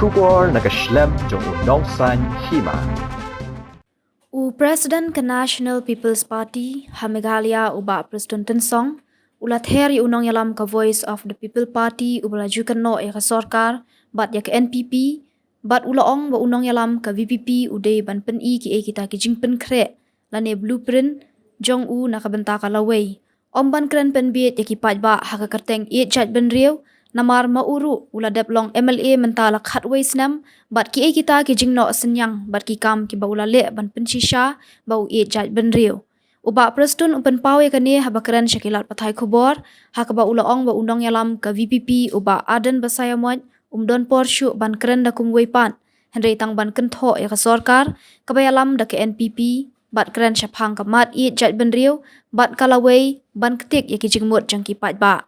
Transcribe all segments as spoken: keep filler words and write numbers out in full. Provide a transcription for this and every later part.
Khubor na ka shlem jong u Nongsaiñ Hima. U President ka National People's Party ha Meghalaya, u Bah Prestone Tynsong, u la ther ïa u nongïalam ka Voice of the People Party uba la ju kynnoh ïa ka sorkar bad ïa ka N P P, bad u la ong ba u nongïalam ka V P P u dei ban pyni kiei kita ki jingpynkhreh lane blueprint jong u na ka bynta ka lawei. Ym ban kren pynbieit ïa ki paidbah ha ka kyrteng ïeit jaitbynriew, namar ma u ruh u la dep long M L A mynta la khatwei snem, bad kiei kita ki jingnoh synñiang bad ki kam kiba u la leh ban pynshisha ba u ïeit jaitbynriew. U Bah Prestone u pynpaw ïa kane haba kren sha ki lad pathai khubor, ha kaba u la ong ba u nongïalam ka V P P u Bah Ardent Basaiawmoit um don por shuh ban kren da kumwei pat, hynrei tang ban kynthoh ïa ka sorkar kaba ïalam da ka N P P, bad kren shaphang ka mat ïeit jaitbynriew bad ka lawei ban ktik ïa ki jingmut jong ki paidbah.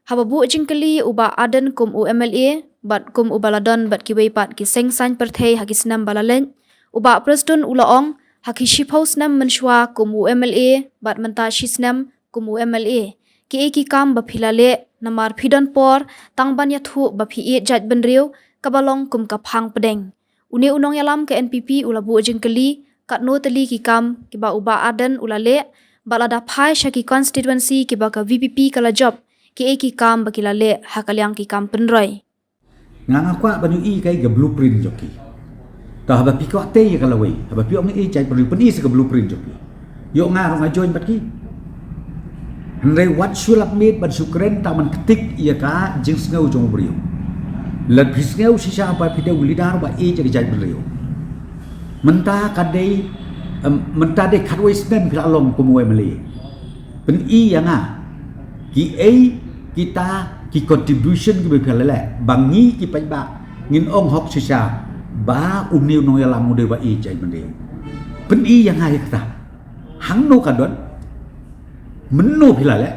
Haba buh jingkylli ïa u Bah Ardent kum u M L A bad kum uba la don bad kiwei pat ki seng saiñ pyrthei ha ki snem ba la leit, u Bah Prestone u la ong, ha ki shiphew snem mynshuwa kum u M L A bad mynta shi snem kum u M L A, kiei ki kam ba phi la leh, namar phi don por tang ban ïathuh ba phi ïeit jaitbynriew, kaba long kum ka phang pdeng. Une u nongïalam ka N P P u la buh jingkylli katno tylli ki kam kiba u Bah Ardent u la leh, bad lada phai sha ki constituency kiba ka V P P ka la jop, kiei ki kam ba ki la leh ha ka liang ki kam pynroi. Nga, nga kwah ban ïohi kaei ka blueprint jong ki. Te haba phi kwah tei ïa ka lawei, haba phi ong ïeit jaitbynriew, pyni sa ka blueprint jong phi. Ïoh nga ruh nga join bad ki. Hynrei wat shu lap miet ban shu kren tang ban ktik ïa ka jingsngew jong u briew. Lada phi sngew shisha ba phi dei u leader ba ïeit ïa ka jaitbynriew, mynta ka dei, em, mynta dei khatwei snem phi la long kum u M L A. Pyni ïa nga kiei kita ki contribution kiba phi la leh ba ngi ki paidbah ngin ong hok shisha ba une u nongïalam u dei ba ïeit jaitbynriew. Pyni ïa nga ïa kata. Hangno ka don? Mynno phi la leh?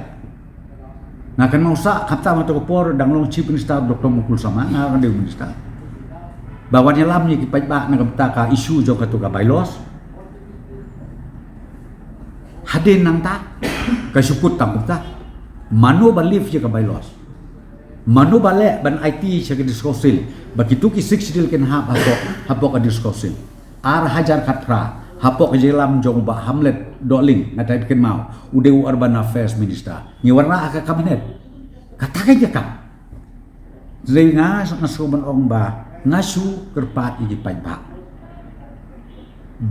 Nga kynmaw sa kata, mynta ka por dang long Chief Minister Doctor Mukul Sangma, nga dang dei u minister. Ba wan ïalam ïa ki paidbah na ka bynta ka issue jong katu ka bylaws. Hadien nangta ka shu kut tang kumta. Mano ba lift ïa ka bylaws? Mano ba leh ban aiti sha ka District Council ba kitu ki Sixth Schedule kin hap hapoh, hapoh ka District Council? Ar hajar khatphra, hapoh ka jingïalam jong u Bah Hamlet Dohling, nga dei kynmaw, u dei u Urban Affairs Minister. Ngi wanrah ha ka cabinet. Kata ka jaka. Dei nga, nga shu ban ong ba nga shu kyrpad ïa ki paidbah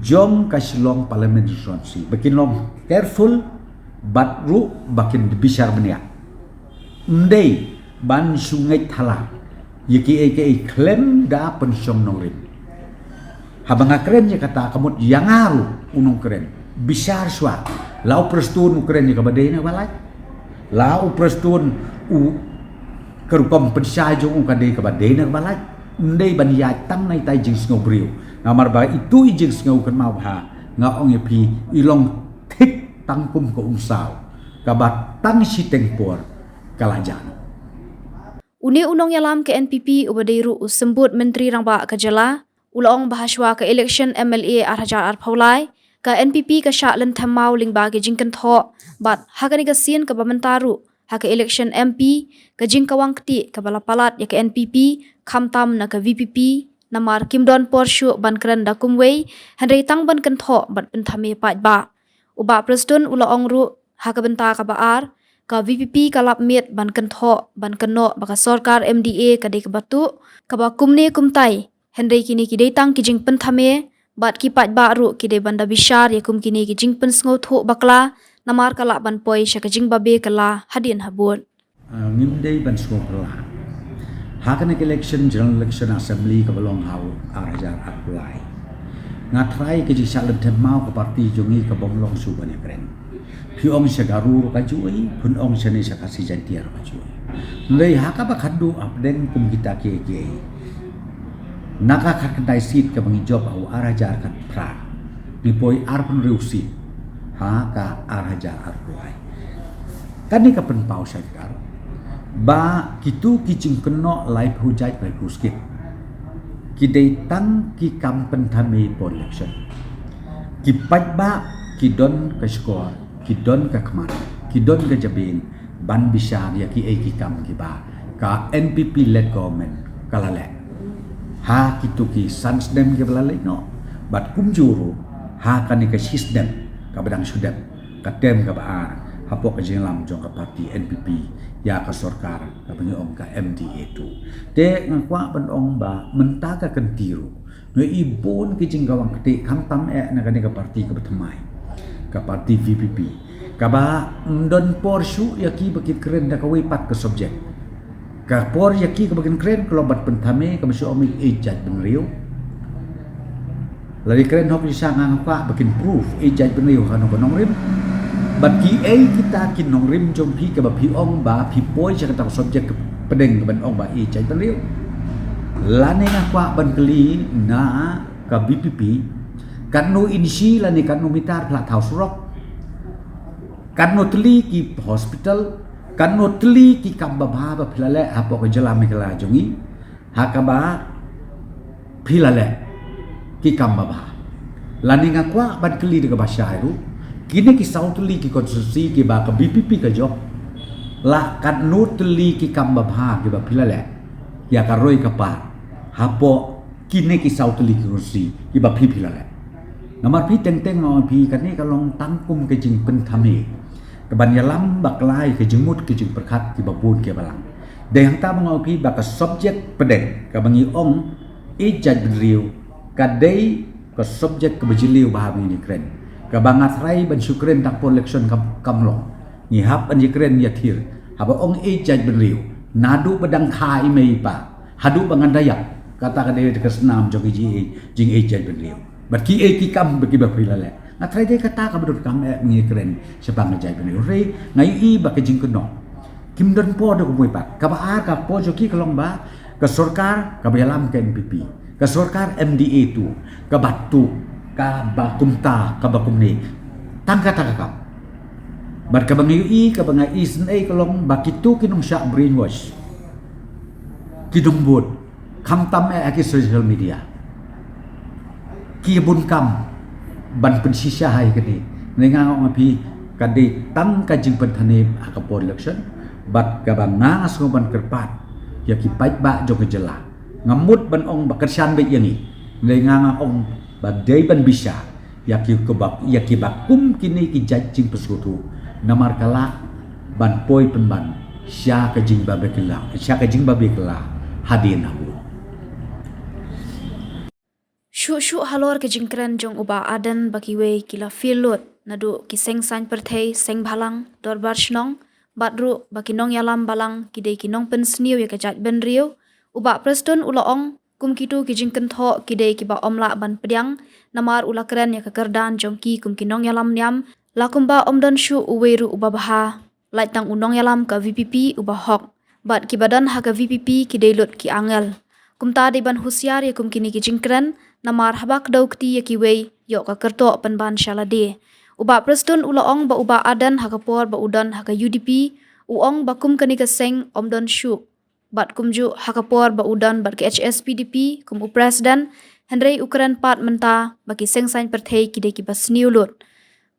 jong ka Shillong Parliamentary Constituency ba kin long careful bad ruh ba kin bishar bniah. Ym dei ban shu ngeit thala ïa kiei kiei khlem da pynshong nongrim. Haba nga kren ïa kata, ka mut ïa nga ruh u nongkren, bishar shuwa. La u Prestone u kren ïa kaba dei na kaba lait. La u Prestone u, ka rukom pynshai jong u ka dei kaba dei na kaba lait. Ym dei ban ïaid tang na itai jingsngew briew. Namar ba itu i jingsngew kynmaw bha, nga ong ïa phi, i long thik tang kum ka umsaw kaba tang shiteng por ka la jan. Une u nongïalam ka N P P uba dei ruh u symbud Myntri Rangbah ka jylla, u la ong ba hashuwa ka election M L A ar hajar arphew lai, ka N P P ka shah lynthem maw lyngba ki jingkynthoh, bad ha kane ka sien kaba mynta ruh, ha ka election M P, ka jingkawang kti kaba la palat ïa ka N P P, khamtam na ka V P P, namar kim don por shuh ban kren da kumwei, hynrei tang ban kynthoh bad pynthame paidbah. U Bah Prestone u la ong ruh, ha ka bynta kaba ar, ka V P P ka lap miet ban kynthoh, ban kynnoh ba ka sorkar M D A ka dei kaba tuh, kaba kumne kumtai, hynrei kine ki dei tang ki jingpynthame, bad ki paidbah ruh ki dei ban da bishar ïa kum kine ki jingpynsngewthuh bakla, namar ka lah ban poi sha ka jingbabe kylla hadien habud. Ah, ngim dei ban sngewphylla. Ha kane ka election, general election assembly kaba long ha u ar hajar arphew lai, nga tharai ka jingshah lynthem maw ka party jong ngi ka bym long shuh ban ïakren. Phi ong sha Garo ruh ka ju ïohi, phin ong shane sha Khasi Jaintia ruh ka ju ïohi. Hynrei ha kaba khatduh hapdeng kum kita kiei kiei, na ka khatkhyndai seat kaba ngi jop ha u ar hajar khatphra, ngi poi arphew hynriew seat ha ka ar hajar arphew lai. Kane ka pynpaw shai kar ba kitu ki jingkynnoh laiphew jait laiphew skit ki dei tang ki kam pynthame por election. Ki paidbah ki don ka shkor, ki don ka khmat, ki don ka jabieng ban bishar ïa kiei ki kam kiba ka N P P led government ka la leh. Ha kito ki san snem kiba la leit noh, bad kumjuh ruh ha kane ka shi snem kaba dang shu dep, ka term kaba ar hapoh ka jingïalam jong ka party N P P ïa ka sorkar kaba ngi ong ka M D A two. Te nga kwah ban ong ba mynta ka kynti ruh nga ïohi bun ki jingkawang kti, khamtam eh na kane ka party kaba thymmai, ka party V P P, kaba ym don por shuh ïa ki ba ki kren da kawei pat ka subject. Ka por ïa ki kaba kin kren ka long ban pynthame, kaba shu ong ïeit jaitbynriew. Lada kren hok lisa nga kwah ba kin proof ïeit jaitbynriew ha kano ka nongrim. Bad kiei kita ki nongrim jong phi kaba phi ong ba phi poi sha kata ka subject ka pdeng kaban ong ba ïeit jaitbynriew. Lane nga kwah ban kylli na ka V P P, katno inshi lane katno meter phi la thaw surok? Katno tylli ki hospital, katno tylli ki kam babha ba phi la leh hapoh ka jylla Meghalaya jong ngi, ha kaba phi la leh ki kam babha? Lane nga kwah ban kylli da kaba shai ruh, kine ki saw tylli ki constituency kiba ka V P P ka jop, la katno tylli ki kam babha kiba phi la leh ïa ka roi ka par hapoh kine ki saw tylli ki constituency kiba phi phi la leh? Namar phi teng teng nga ong phi kane ka long tang kum ka jingpynthame kaban ïalam bakla ïa ka jingmut ka jingpyrkhat kiba bun kiba lang. Dei hangta ba nga ong phi ba ka subject pdeng kaba ngi ong ïeit jaitbynriew ka dei ka subject kaba jylliew ba ha ba ngi kren, kaba nga tharai ban shu kren tang por election kam, kam long. Ngi hap ban ïakren ïathir haba ong ïeit jaitbynriew, naduh ba dang kha i mei i pa haduh ba ngan da ïap, kata ka dei ka snam jong ka jingïeit, jingïeit jaitbynriew. Bad kiei ki kam ba kiba phi la leh? Nga tharai dei kata kaba donkam eh ngi kren shaphang ka jaitbynriew. Hynrei nga ïohi ba ka jingkynnoh kim don por da kumwei pat. Kaba ar, ka por jong ki ka long ba ka sorkar kaba ïalam ka N P P, ka sorkar M D A two, kaba tuh, kaba kumta, kaba kumne. Tang kata ka kam. Bad kaba nga ïohi, kaba nga isynei ka long ba kito ki nongshah brainwash, ki dongbud, khamtam eh ha ki social media, ki bun kam ban pynshisha ha kane. Nga ong ïa phi ka dei tang ka jingpynthame ha ka por election. Bad kaba nga sngew ban kyrpad ïa ki paidbah jong ka jylla, nga mut ban ong ba kyrshan beit ïa ngi. Nga ong ba dei ban bishar ïa ki kaba, ïa kiba kum kine ki jait jingpynsngewthuh, namar ka lah ban poi pynban sha ka jingbabe kylla, sha ka jingbabe kylla hadien habud. Shuh shuh halor ka jingkren jong u Bah Ardent ba kiwei ki la fail lut, naduh ki seng saiñ pyrthei, seng bhalang, dorbar shnong, bad ruh ba ki nongïalam balang ki dei ki nongpynsniew ïa ka jaitbynriew, u Bah Prestone u la ong, kum kito ki jingkynthoh ki dei kiba ym lah ban pdiang, namar u la kren ïa ka kyrdan jong ki kum ki nongïalam niam, la kumba ym don shuh uwei ruh uba bha, lait tang u nongïalam ka V P P uba hok. Bad kiba don ha ka V P P ki dei lut ki angel. Kumta dei ban husiar ïa kum kine ki jingkren, namar haba kdew kti ïa kiwei, ïoh ka kyrtoh pynban sha lade. U Bah Prestone u la ong ba u Bah Ardent ha ka por ba u don ha ka U D P, u ong ba kum kane ka seng ym don shuh. Bad kumjuh ha ka por ba u don bad ka H S P D P kum u president, hynrei u kren pat mynta ba ki seng saiñ pyrthei ki dei kiba sniew lut.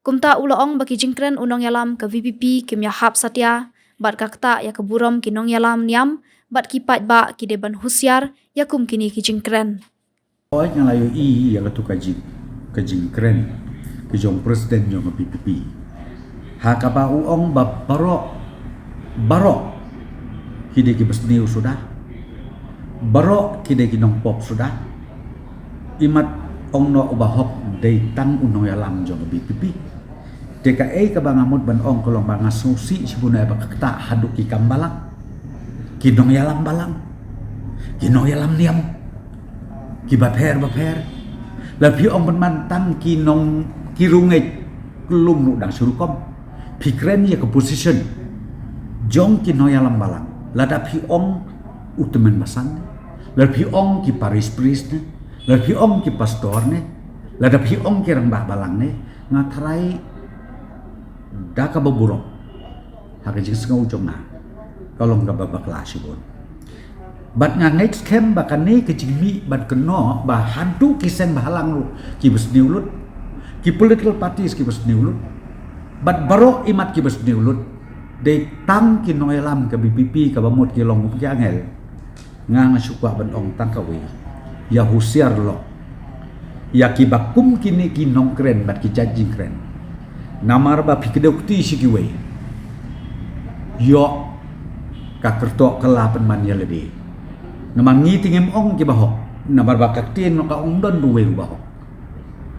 Kumta u la ong ba ki jingkren u nongïalam ka V P P kim ïahap satia bad ka ktah ïa ka burom ki nongïalam niam, bad ki paidbah ki dei ban husiar ïa kum kine ki jingkren. Oi, nga la ïohi ïa katu ka jing, ka jingkren ka jong president jong ka V P P, ha kaba u ong ba baroh, baroh ki dei kiba sniew suda, baroh ki dei ki nongpop suda. Imat ong noh uba hok dei tang u nongïalam jong ka V P P. Te kaei kaba nga mut ban ong ka long ba nga sngewsih shibun eh ba ka ktah haduh ki kam balang, ki nongïalam balang, ki nongïalam niam, kiba pher ba pher. Lada phi ong pynban tang ki nong, ki riewngeit, ka lum ruh dang shu rukom. Phi kren ïa ka position jong ki nongïalam balang. Lada phi ong u tymmen basan, lada phi ong ki parish priest ne, lada phi ong ki pastor ne, lada phi ong ki rangbah balang ne, nga tharai da kaba burom ha ka jingsngew jong nga, ka long kaba bakla shibun. Bad nga ngeit skhem ba kane ka jingmih ban kynnoh ba haduh ki seng bhalang ruh kiba sniew lut, ki political parties kiba sniew lut, bad baroh imat kiba sniew lut, dei tang ki nongïalam ka V P P kaba mut ki long kum ki angel. Nga, nga shu kwah ban ong tang kawei. Ïa husiar lok ïa kiba kum kine ki nongkren bad ki jait jingkren. Namar ba phi kdew kti sha kiwei, ïoh ka kyrtoh ka la pynban ïa lade. Namar ngi te ngim ong kiba hok, namar ba ka ktien ka ong don ruh uwei uba hok.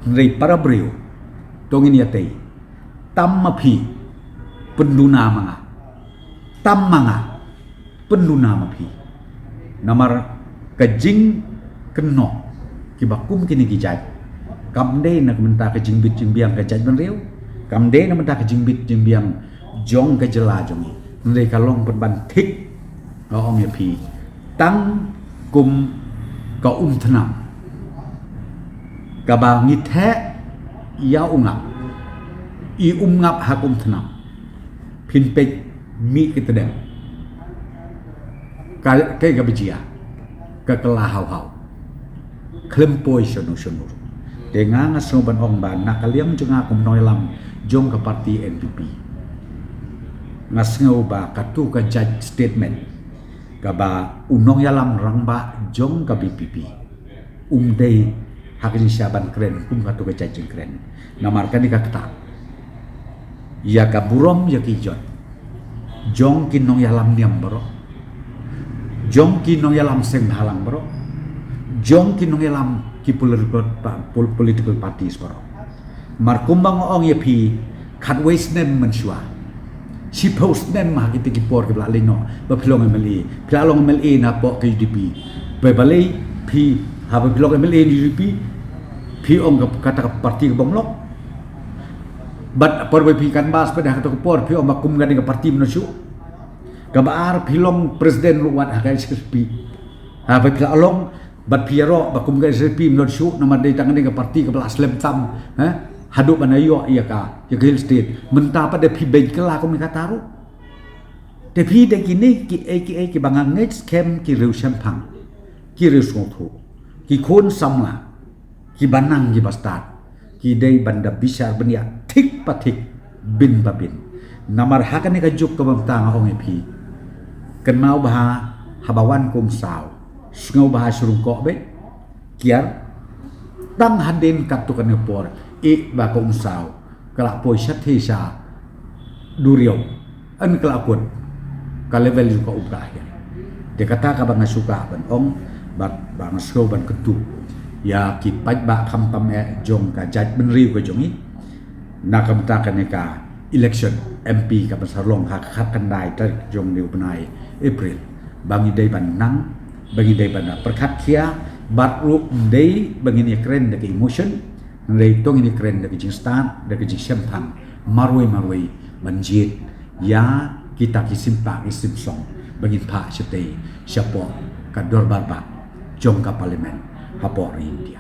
Hynrei para briew to ngin ïatei. Tam ma phi, pynduna ma nga. Tam ma nga, pynduna ma phi. Namar ka jingkynnoh kiba kum kine ki jait kam dei na ka bynta ka jingbit jingbiang ka jaitbynriew, kam dei na bynta ka jingbit jingbiang jong ka jylla jong ngi. Hynrei ka long pynban thik, nga ong ïa phi, tang kum ka umthnam kaba ngi theh ïa u ngap, i um ngap ha ka umthnam. Phin peit mih ki tdem, ka, kaei kaba jia, ka kylla haw haw, khlem poi shano shano. Te nga, nga sngew ban ong ba na ka liang jong nga kum nongïalam jong ka party N P P, nga sngew ba katu ka jait statement kaba u nongïalam rangbah jong ka V P P um dei ha ka jingshisha ban kren kum katu ka jait jingkren. Namar kane ka ktah ïa ka burom ïa ki jot jong ki nongïalam niam baroh, jong ki nongïalam seng bhalang baroh, jong ki nongïalam ki political pa-, pol-, political parties baroh. Mar kumba nga ong ïa phi, khatwei snem mynshuwa, shiphew snem ha kiti ki por kiba la leit noh ba phi long M L A, phi la long M L A na poh ka U D P. Ba balei phi, haba phi long M L A na U D P, phi ong ka, kata ka party ka bym lok? Bad por ba phi canvass pat ha kata ka por phi ong ba kum kane ka party mynno shuh. Kaba ar, phi long president ruh wat ha ka H S P. Haba phi la long bad phi ïaroh ba kum ka H S P mynno shuh, namar dei tang kane ka party kaba la slem tam, eh, haduh ban ïoh ïa ka, ïa ka Hill State. Mynta pat da phi beiñ kylla kum kata ruh. Te phi, dei kine kiei kiei kiba nga ngeit skhem ki riew shemphang, ki riew sngewthuh, ki khun samla, kiba nang kiba stad, ki dei ban da bishar bniah thik pa thik, byn pa byn. Namar ha kane ka juk kaba mynta nga ong ïa phi, kynmaw bha haba wan ka umsaw, sngewbha shu rung koh beit, kiar. Tang hadien katto katne por, ïeh ba ka umsaw ka la poi shatei sha duriaw, yn ka la kut, ka level jong ka um ka hiar. Te kata kaba nga shu kwah ban ong, ba, ba nga sngew ban kyntu ïa ki paidbah khamtam eh jong ka jaitbynriew ka jong ngi, na ka bynta kane ka election M P kaba sa long ha ka khatkhyndai tarik jong une u bnai April, ba ngi dei ban nang, ba ngi dei ban pyrkhat khia, bad ruh ym dei ba ngin ïakren da ka emotion, hynrei to ngin ïakren da ka jingstad, da ka jingshemphang, marwei marwei, ban jied ïa kita ki simpa ki simsong, ba ngin phah shatei shapoh ka dorbar bah jong ka Parliament hapoh ri India.